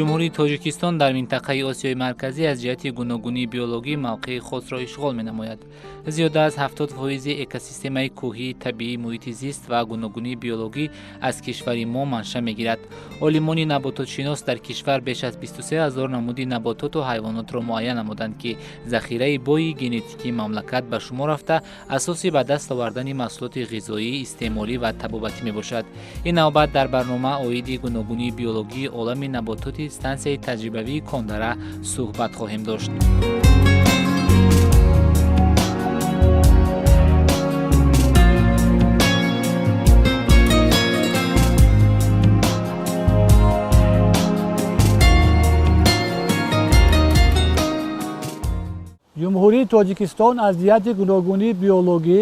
Ҷумҳурии Тоҷикистон дар минтақаи Осиёи Марказӣ аз ҷиҳати гуногунии биологӣ мавқеи хосро ишғол менамояд. Зиёда аз 70% экосистемаи кӯҳии табиии муҳити зист ва гуногунии биологӣ аз кишвари мо манша мегирад. Олимони набототшинос дар кишвар беш аз 23 ҳазор намуди набототу ҳайвонотро муайян намуданд, ки захираи бои генетикии мамлакат ба шумор рафта, асоси ба даст овардани маҳсулоти ғизоӣ, истеъмолӣ ва табобатӣ мебошад. Ин навбат дар барнома оиди гуногунии биологии олами набототи стансияи таҷрибавии Кондара суҳбат хоҳем дошт. Ҷумҳурии Тоҷикистон аз ҷиҳати гуногунии биологӣ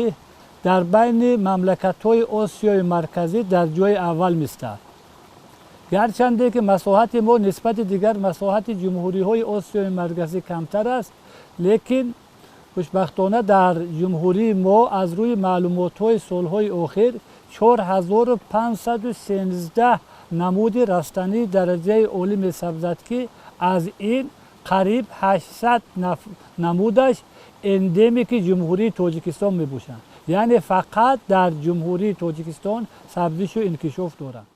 дар байни мамлакатҳои Осиёи Марказӣ дар ҷои аввал меистад. Гарчанде ки масоҳати мо нисбати дигар масоҳати ҷумҳуриҳои Осиёи Марказӣ камтар аст, лекин хушбахтона дар ҷумҳурии мо аз рӯи маълумотҳои солҳои охир 4513 намуди растании дараҷаи олӣ месабзад, ки аз ин қариб 800 намудаш эндемики Ҷумҳурии Тоҷикистон мебошанд, яъне фақат дар Ҷумҳурии Тоҷикистон сабзишу инкишоф доранд.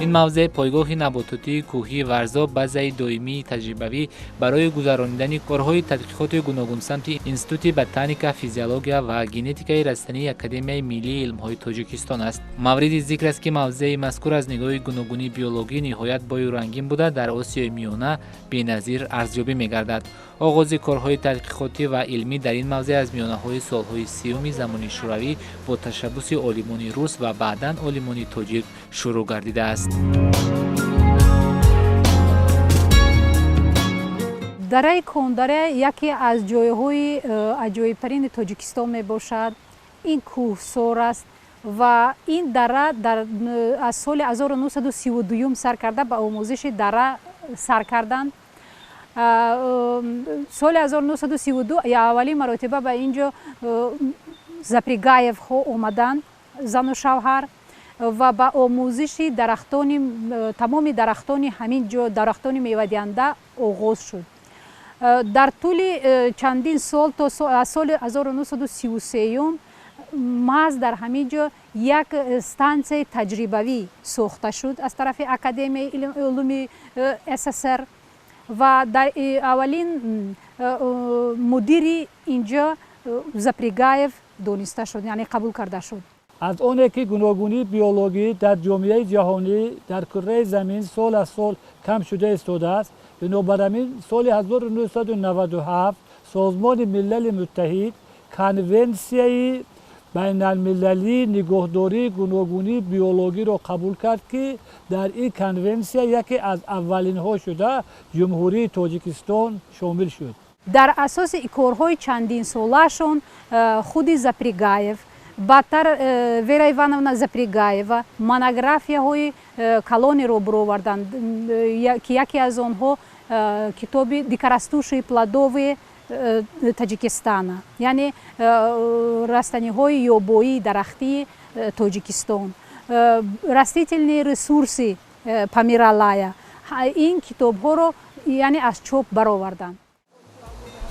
Ин мавзеъ пойгоҳи набототии кӯҳии Варзоб, базаи доимии таҷрибавӣ барои гузаронидани корҳои тадқиқоти гуногунсамти Институти ботаника, физиология ва генетикаи растании Академияи миллии илмҳои Тоҷикистон аст. Мавриди зикр аст, ки мавзеи мазкур аз нигоҳи гуногунии биологӣ ниҳоят бою рангин буда, дар Осиёи Миёна беназир арзёбӣ мегардад. Оғози корҳои тадқиқотӣ ва илмӣ дар ин мавзеъ аз миёнаҳои солҳои 30-уми замони Шӯравӣ бо ташаббуси олимони рус ва баъдан олимони тоҷик шурӯъ гардидааст. Дараи Кондара яке аз ҷойҳои аҷоибтарини Тоҷикистон мебошад. Ин кӯҳсор аст ва ин дара аз соли 1932 сар карда ба омӯзиши дара сар карданд. Соли 1932 аввалин маротиба ба ин ҷо Запригаевҳо омаданд, зану шавҳар, ва ба омӯзиши дарахтони тамоми дарахтони ҳамин ҷо, дарахтони мевадиҳанда оғоз шуд. Дар тӯли чандин сол то аз соли 1933 маҳз дар ҳамин ҷо як стансияи таҷрибавӣ сохта шуд аз тарафи Академияи улуми СССР ва дар аввалин мудири инҷо Запригаев дониста шуд, яъне қабул карда шуд. Аз оне ки гуногунии биологӣ дар ҷомеаи ҷаҳонӣ дар кураи замин сол аз сол кам шуда истодааст, бинобар ҳамин соли 1997 Созмони Милали Муттаҳид Конвенсияи байналмилалии нигоҳдории гуногунии биологиро қабул кард, ки дар ин конвенсия яке аз аввалинҳо шуда Ҷумҳурии Тоҷикистон шомил шуд. Дар асоси корҳои чандинсолаашон худи Запригаев, баъдтар Вера Ивановна Запригаева монографияҳои калонеро бароварданд, ки яке аз онҳо китоби «Дикорастущие плодовые Таджикистана», яъне растаниҳои ёбоии дарахтии Тоҷикистон, «Растительные ресурсы Памиралая». Ин китобҳоро яъне аз чоп бароварданд.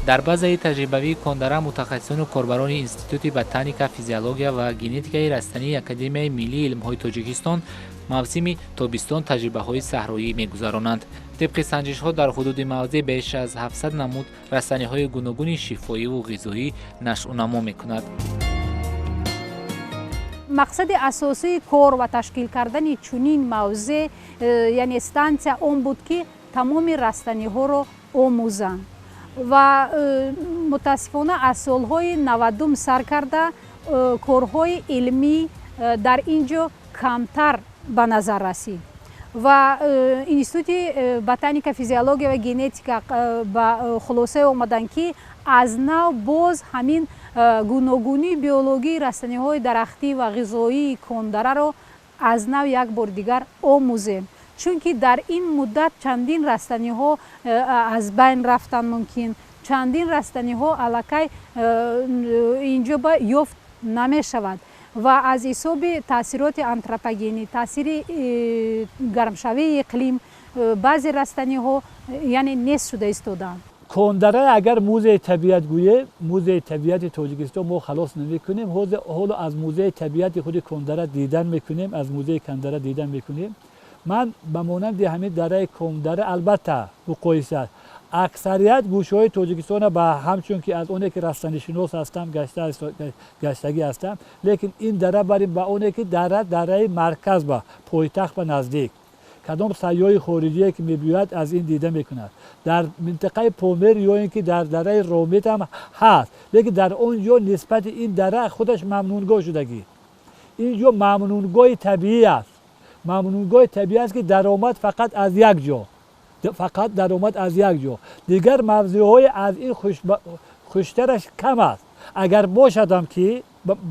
Дар базаи таҷрибавии Кондара мутахассисону корбарони Институти ботаника, физиология ва генетикаи растании Академияи миллии илмҳои Тоҷикистон мавсими тобистон таҷрибаҳои саҳроӣ мегузаронанд. Тибқи санҷишҳо дар ҳудуди мавзеъ беш аз 700 намуд растаниҳои гуногуни шифоиву ғизоӣ нашъунамо мекунад. Мақсади асосии кор ва ташкил кардани чунин мавзеъ, яъне стансия, он буд, ки тамоми растаниҳоро омӯзанд ва мутаассифона аз солҳои 90-ум сар карда корҳои илмӣ дар ин ҷо камтар ба назар расид ва Институти ботаника, физиология ва генетика ба хулосае омаданд, ки аз нав боз ҳамин гуногунии биологии растаниҳои дарахтӣ ва ғизоии Кондараро аз нав як бор дигар омӯзем, чунки дар ин муддат чандин растаниҳо аз байн рафтан мумкин, чандин растаниҳо аллакай инҷо ба ёфт намешавад ва аз ҳисоби таъсироти антропогенӣ, таъсири гармшавии иқлим баъзе растаниҳо яъне нест шуда истодаанд. Кондара агар музеи табиат гӯем, музеи табиати Тоҷикистон мо халос намекунем. Ҳоло аз музеи табиати худи Кондара дидан мекунем, аз музеи Кондара дидан мекунем. Ман ба монанди ҳамин дараи Кондара албатта муқоиса аст. Аксарият гӯшаҳои Тоҷикистона ба ҳамчун ки аз оне ки растанишинос ҳастам гаштагӣ ҳастам, лекин ин дара барим ба оне ки дара дараи марказ ба пойтахт ба наздик. Кадом сайёҳи хориҷие ки мебиёяд аз ин дида мекунад. Дар минтақаи Помир ё ин ки дар дараи Ромит ҳам ҳаст, лекин дар он ҷо нисбати ин дара худаш мамнунгоҳ шудагӣ. Ин ҷо мамнунгоҳи табиӣ аст. Мамнунгоҳи табиӣ аст ки даромад фақат аз як ҷо, фақат даромад аз як ҷо. Дигар мавзеъҳои аз ин хуштараш кам аст. Агар бошадам ки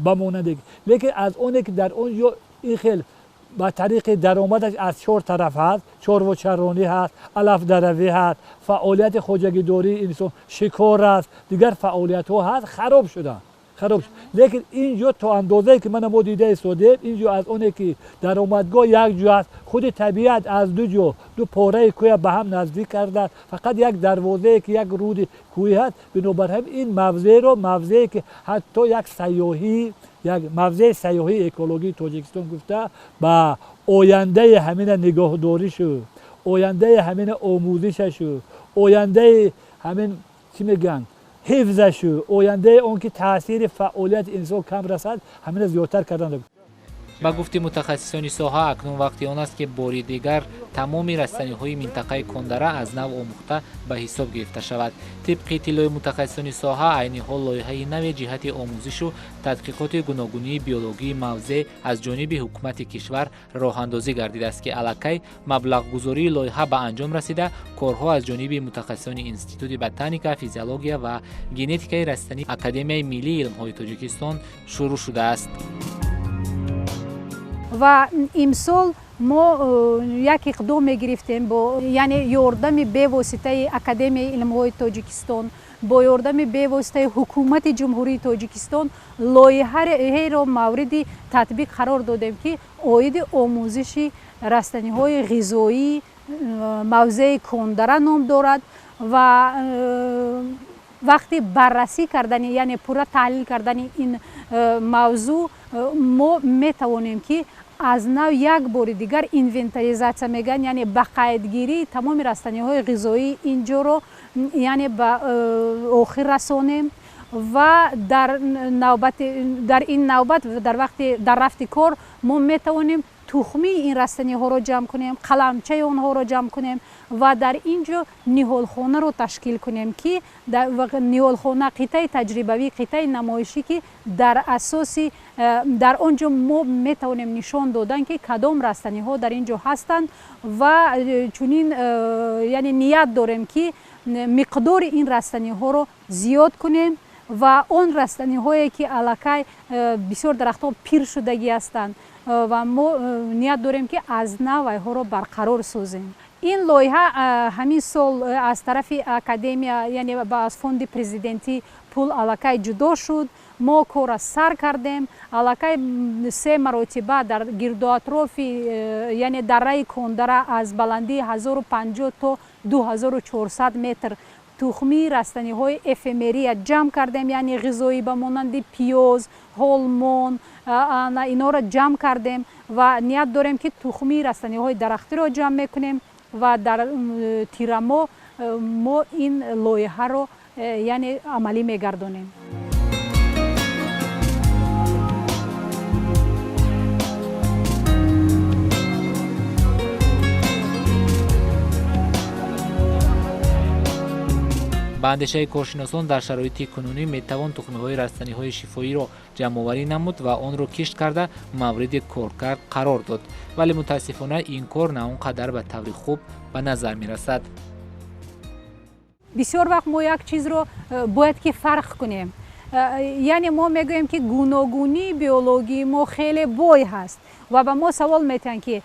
ба монанде, лекин аз оне ки дар он ҷо ин хел ба тариқи даромадаш аз чор тараф ҳаст, чорвочаронӣ ҳаст, алафдаравӣ ҳаст, фаъолияти хоҷагидории инсон, шикор аст, дигар фаъолиятҳо ҳаст, хароб шуданд. Хароб шуд. Лекин ин ҷо то андозае ки мана мо дида истодем, ин ҷо аз оне ки даромадгоҳ як ҷо аст, худи табиат аз ду ҷо, ду пораи кӯя ба ҳам наздик кардааст, фақат як дарвозае ки як руди кӯҳӣ ҳаст. Бинобар ҳамин ин мавзеъро мавзее ки ҳатто як сайёҳӣ, як мавзеи сайёҳии экологии Тоҷикистон гуфта ба ояндаи ҳамина нигоҳдоришу, ояндаи ҳамина омӯзишашу, ояндаи ҳамин чӣ мегӯянд ҳифзашу, ояндаи он ки таъсири фаъолияти инсон кам расад, ҳамина зиёдтар кардан. Ба гуфти мутахассисони соҳа, акнун вақти он аст ки бори дигар тамоми растаниҳои минтақаи Кондара аз нав омӯхта ба ҳисоб гирифта шавад. Тибқи иттилои мутахассисони соҳа, айни ҳол лоиҳаи нави ҷиҳати омӯзишу тадқиқоти гуногунии биологии мавзеъ аз ҷониби ҳукумати кишвар роҳандозӣ гардидааст ки аллакай маблағгузории лоиҳа ба анҷом расида, корҳо аз ҷониби мутахассисони Институти ботаника, физиология ва генетикаи растанӣ Академияи миллии илмҳои Тоҷикистон шурӯъ шудааст. Ва имсол мо як иқдом мегирифтем бо яъне ёрдами бевоситаи Академияи илмҳои Тоҷикистон, бо ёрдами бевоситаи ҳукумати Ҷумҳурии Тоҷикистон лоиҳаеро мавриди татбиқ қарор додем ки оиди омӯзиши растаниҳои ғизоии мавзеи Кондара ном дорад ва вақти баррасӣ кардани, яъне пурра таҳлил кардани ин мавзӯъ мо метавонем ки аз нав як бори дигар инвентаризатсия мегӯянд, яъне ба қайдгирии тамоми растаниҳои ғизоии ин ҷоро яъне ба охир расонем ва дар ин навбат дар вақти дар рафти кор мо метавонем тухмии ин растаниҳоро ҷамъ кунем, қаламчаи онҳоро ҷамъ кунем ва дар ин ҷо ниҳолхонаро ташкил кунем ки ниҳолхона қитъаи таҷрибавӣ, қитъаи намоишӣ ки дар асоси дар он ҷо мо метавонем нишон додан ки кадом растаниҳо дар ин ҷо ҳастанд ва чунин яъне ният дорем ки миқдори ин растаниҳоро зиёд кунем ва он растаниҳое ки аллакай бисёр дарахтҳо пир шудагӣ ҳастанд ва мо ният дорем ки аз нав вайҳоро барқарор созем. Ин лоиҳа ҳамин сол аз тарафи академия, яъне аз фонди президентӣ пул аллакай ҷудо шуд. Мо корра сар кардем, аллакай 3 маротиба дар гирдуатрофи яъне дараи Кондара аз баландии 1050 то 2400 метр тухмии растаниҳои эфемерия ҷамъ кардем, яъне ғизоӣ ба монанди пиёз, ҳолмон, инҳоро ҷамъ кардем ва ният дорем ки тухмии растаниҳои дарахтиро ҷамъ мекунем ва дар тирамоҳ мо ин лоиҳаро яъне амалӣ мегардонем. Ба андешаи коршиносон, дар шароити кунунӣ метавон тухмиҳои растаниҳои шифоиро ҷамъоварӣ намуд ва онро кишт карда мавриди коркард қарор дод, вале мутаассифона ин кор на он қадар ба таври хуб ба назар мерасад. Бисёр вақт мо як чизро бояд ки фарқ кунем. Яъне мо мегӯем ки гуногунии биологии мо хеле бой ҳаст ва ба мо савол метиҳанд ки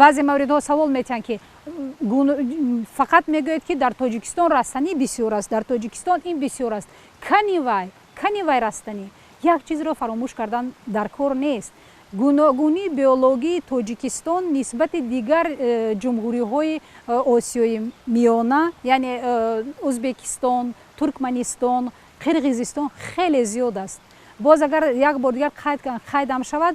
баъзе мавридҳо савол метиҳанд ки фақат мегӯяд ки дар Тоҷикистон растанӣ бисёр аст, дар Тоҷикистон ин бисёр аст. Кани вай растанӣ? Як чизро фаромӯш кардан дар кор нест. Гуногунии биологии Тоҷикистон нисбати дигар ҷумҳуриҳои Осиёи Миёна, яъне Ӯзбекистон, Туркманистон, Қирғизистон хеле зиёд аст. Боз агар як бор дигар қайдам шавад,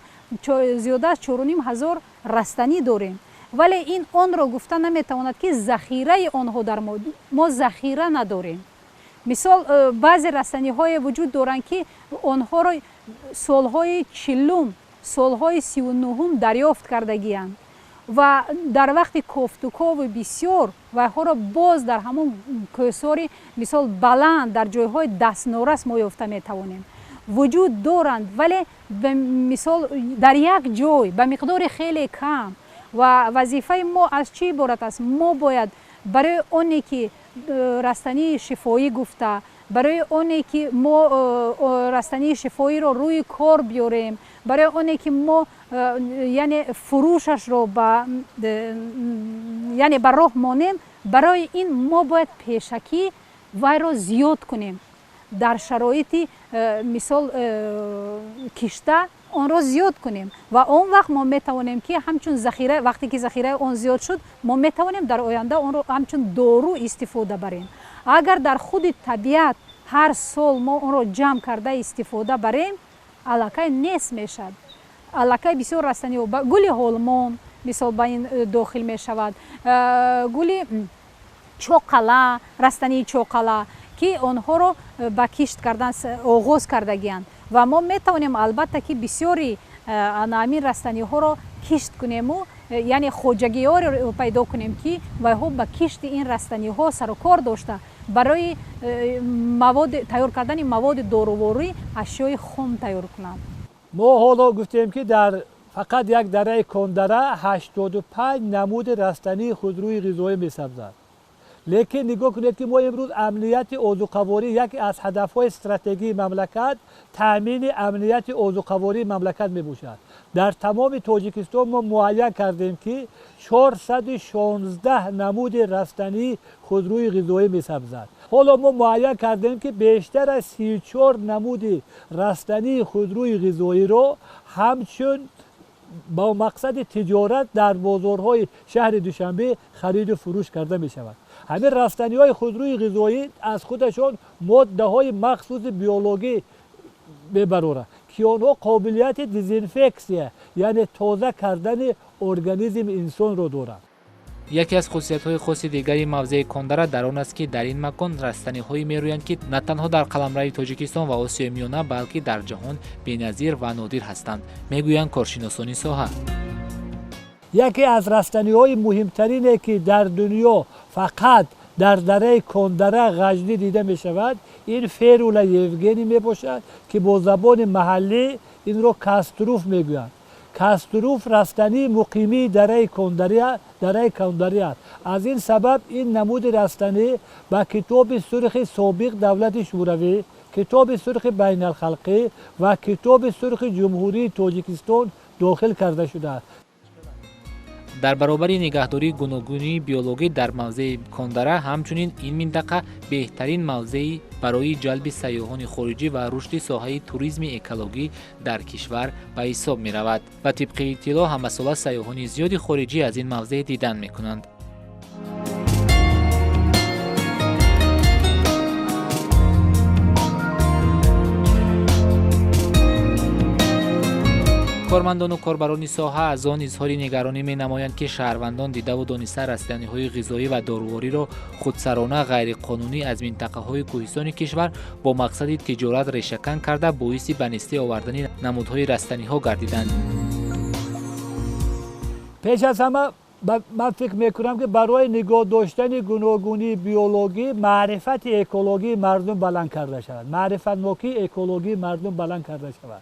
зиёда аз 4500 растанӣ дорем. Вале ин онро гуфта наметавонад, ки захираи онҳо дар мо захира надорем. Мисол, баъзе растаниҳое вуҷуд доранд, ки онҳоро солҳои 40-ум, солҳои 39-ум дарёфт кардагиянд ва дар вақти кофтукови бисёр вайҳоро боз дар ҳамон кӯҳсори, мисол, баланд, дар ҷойҳои дастнорас мо ёфта метавонем. Вуҷуд доранд, вале мисол дар як ҷой ба миқдори хеле кам. Ва вазифаи мо аз чӣ иборат аст? Мо бояд барои оне ки растании шифоӣ гуфта, барои оне ки мо растании шифоиро рӯи кор биёрем, барои оне ки мо яъне фурӯшашро яъне ба роҳ монем, барои ин мо бояд пешакӣ вайро зиёд кунем. Дар шароити мисол кишта онро зиёд кунем ва он вақт мо метавонем, ки ҳамчун захира, вақте ки захираи он зиёд шуд, мо метавонем дар оянда онро ҳамчун дору истифода барем. Агар дар худи табиат ҳар сол мо онро ҷамъ карда истифода барем, аллакай нест мешавад. Аллакай бисёр растаниҳо, гули ҳолмон мисол ба ин дохил мешавад, гули чоқала, растании чоқала, ки онҳоро ба кишт кардан оғоз кардагиянд. Ва мо метавонем албатта ки бисёри ана ҳамин растаниҳоро кишт кунему, яъне хоҷагиҳоро пайдо кунем, ки вайҳо ба кишти ин растаниҳо сарукор дошта, барои тайёр кардани маводи доруворӣ ашёи хом тайёр кунанд. Мо ҳоло гуфтем, ки дар фақат як дараи Кондара 85 намуди растании худрӯи ғизоӣ месабзад. Лекин нигоҳ кунед, ки мо имрӯз амнияти озуқаворӣ, яке аз ҳадафҳои стратегии мамлакат таъмини амнияти озуқавории мамлакат мебошад. Дар тамоми Тоҷикистон мо муайян кардем, ки 416 намуди растании худрӯи ғизоӣ месабзад. Ҳоло мо муайян кардем, ки бештар аз 34 намуди растании худрӯи ғизоиро ҳамчун бо мақсади тиҷорат дар бозорҳои шаҳри Душанбе хариду фурӯш карда мешавад. Ҳамин растаниҳои худрӯи ғизоӣ аз худашон моддаҳои махсуси биологӣ мебароранд, ки онҳо қобилияти дезинфексия, яъне тоза кардани организми инсонро доранд. Яке аз хусусиятҳои хоси дигари мавзеи Кондара дар он аст, ки дар ин макон растаниҳое мерӯянд, ки на танҳо дар қаламрави Тоҷикистон ва Осиёи Миёна, балки дар ҷаҳон беназир ва нодир ҳастанд, мегӯянд коршиносони соҳа. Яке аз растаниҳои муҳимтарине, ки дар дунё фақат дар дараи Кондара Ғаҷнӣ дида мешавад, ин ферула евгений мебошад, ки бо забони маҳаллӣ инро каструф мегӯянд. Каструф растании муқимии дараи Кондари аст. Аз ин сабаб ин намуди растанӣ ба Китоби сурхи собиқ давлати Шӯравӣ, Китоби сурхи байналхалқӣ ва Китоби сурхи Ҷумҳурии Тоҷикистон дохил карда шудааст. Дар баробари нигаҳдории гуногунии биологӣ дар мавзеи Кондара, ҳамчунин ин минтақа беҳтарин мавзеи барои ҷалби сайёҳони хориҷӣ ва рушди соҳаи туризми экологӣ дар кишвар ба ҳисоб меравад ва тибқи иттилоъ ҳамасола сайёҳони зиёди хориҷӣ аз ин мавзеъ дидан мекунанд. Кормандону корбарони соҳа аз он изҳори нигаронӣ менамоянд, ки шаҳрвандон дидаву дониста растаниҳои ғизоӣ ва дорувориро худсарона, ғайриқонунӣ аз минтақаҳои кӯҳистони кишвар бо мақсади тиҷорат решакан карда, боиси ба нестӣ овардани намудҳои растаниҳо гардиданд. Пеш аз ҳама ман фикр мекунам, ки барои нигоҳ доштани гуногунии биологӣ маърифати экологии мардум баланд карда шавад, маърифатнокии экологии мардум баланд карда шавад.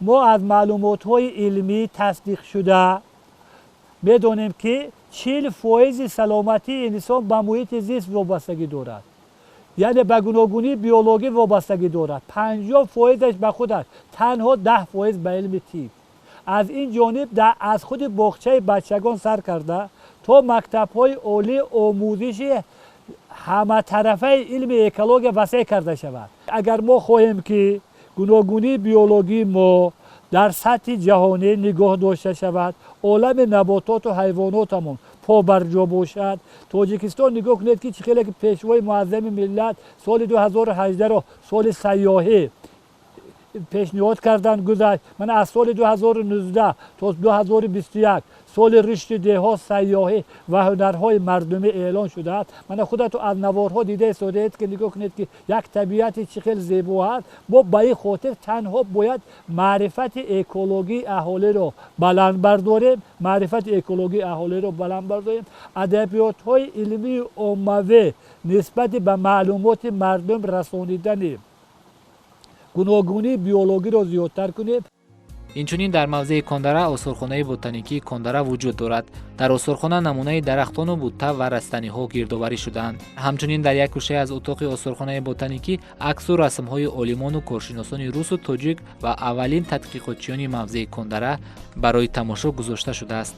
Мо аз маълумотҳои илмӣ тасдиқшуда медонем, ки 40 фоизи саломатии инсон ба муҳити зист вобастагӣ дорад, яъне ба гуногунии биологӣ вобастагӣ дорад. 50 фоизаш ба худ аст, танҳо 10 фоиз ба илми тиб. Аз ин ҷониб аз худи боғчаи бачагон сар карда то мактабҳои олӣ омӯзиши ҳаматарафаи илми экология васеъ карда шавад. Агар мо хоҳем, ки Гуногунии биологии мо дар сатҳи ҷаҳонӣ нигоҳ дошта шавад, олами набототу ҳайвонотамон побарҷо бошад. Тоҷикистон нигоҳ кунед, ки чӣ хеле ки Пешвои муаззами миллат соли 2018-ро соли сайёҳӣ пешниҳод кардан гузашт. Мана аз соли 2019 то 2021 соли рушди деҳот, сайёҳӣ ва ҳунарҳои мардумӣ эълон шудааст. Мана худатон аз наворҳо дида истодаед, ки нигоҳ кунед, ки як табиати чӣ хел зебо аст. Мо ба ин хотир танҳо бояд маърифати экологии аҳолиро баланд бардорем, маърифати экологии аҳолиро баланд бардорем, адабиётҳои илмии оммавӣ нисбати ба маълумоти мардум расонидани гуногунии биологиро зиёдтар кунем. Инчунин дар мавзеи Кондара осорхонаи ботаникии Кондара вуҷуд дорад. Дар осорхона намунаи дарахтону бутта ва растаниҳо гирдоварӣ шудаанд. Ҳамчунин дар як гӯшае аз утоқи осорхонаи ботаникӣ аксу расмҳои олимону коршиносони русу тоҷик ва аввалин тадқиқотчиёни мавзеи Кондара барои тамошо гузошта шудааст.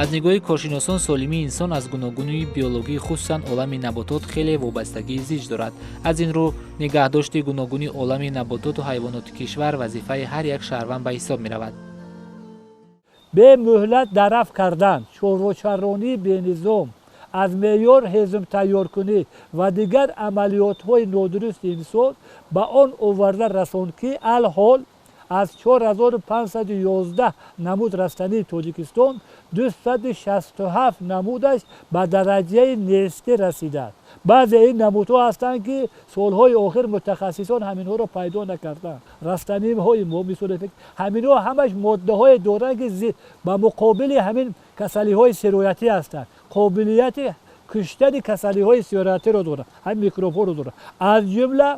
Аз нигоҳи коршиносон, солимии инсон аз гуногунии биологӣ, хусусан олами наботот, хеле вобастагии зич дорад. Аз ин рӯ нигаҳдошти гуногунии олами набототу ҳайвоноти кишвар вазифаи ҳар як шаҳрванд ба ҳисоб меравад. Бемуҳлат дараф кардан, чорвочаронии бенизом, аз меъёр ҳезум тайёркунӣ ва дигар амалиётҳои нодурусти инсон ба он оварда расонд, ки алҳол аз 4511 намуд растании Тоҷикистон 267 намудаш ба дараҷаи нестӣ расидааст. Баъзе ин намудҳо ҳастанд, ки солҳои охир мутахассисон ҳаминҳоро пайдо накарданд. Растаниҳои мо мисол ҳаминҳо ҳамаш моддаҳое доранд, ки ба муқобили ҳамин касалиҳои сироятӣ ҳастанд, қобилияти куштани касалиҳои сироятиро доранд, ҳамин микробҳоро доранд. Аз ҷумла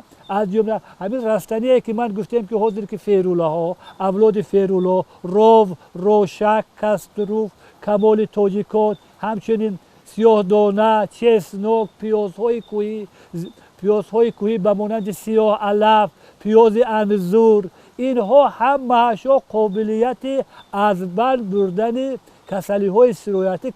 ҳамин растание, ки ман гуфтем, ки ҳозир ки ферулаҳо, авлоди феруло, ров, рошак, каструф, камоли тоҷикон, ҳамчунин сиёҳдона, чеснок, пиёзҳои кӯҳӣ ба монанди сиёҳ алаф, пиёзи анзур, инҳо ҳамаашо қобилияти аз байн бурдани касалиҳои сироятӣ,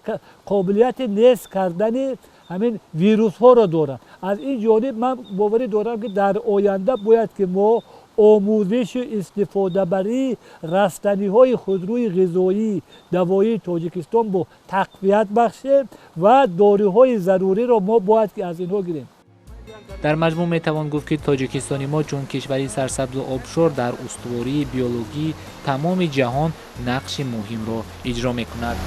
қобилияти нест кардани ҳамин вирусҳоро доранд. Аз ин ҷониб ман боварӣ дорам, ки дар оянда бояд ки мо омӯзишу истифодабарии растаниҳои худрӯи ғизоӣ, давоии Тоҷикистон бо тақвият бахшем ва доруҳои заруриро мо бояд ки аз инҳо гирем. Дар маҷмӯъ метавон гуфт, ки Тоҷикистони мо чун кишвари сарсабзу обшор дар устувории биологии тамоми ҷаҳон нақши муҳимро иҷро мекунад.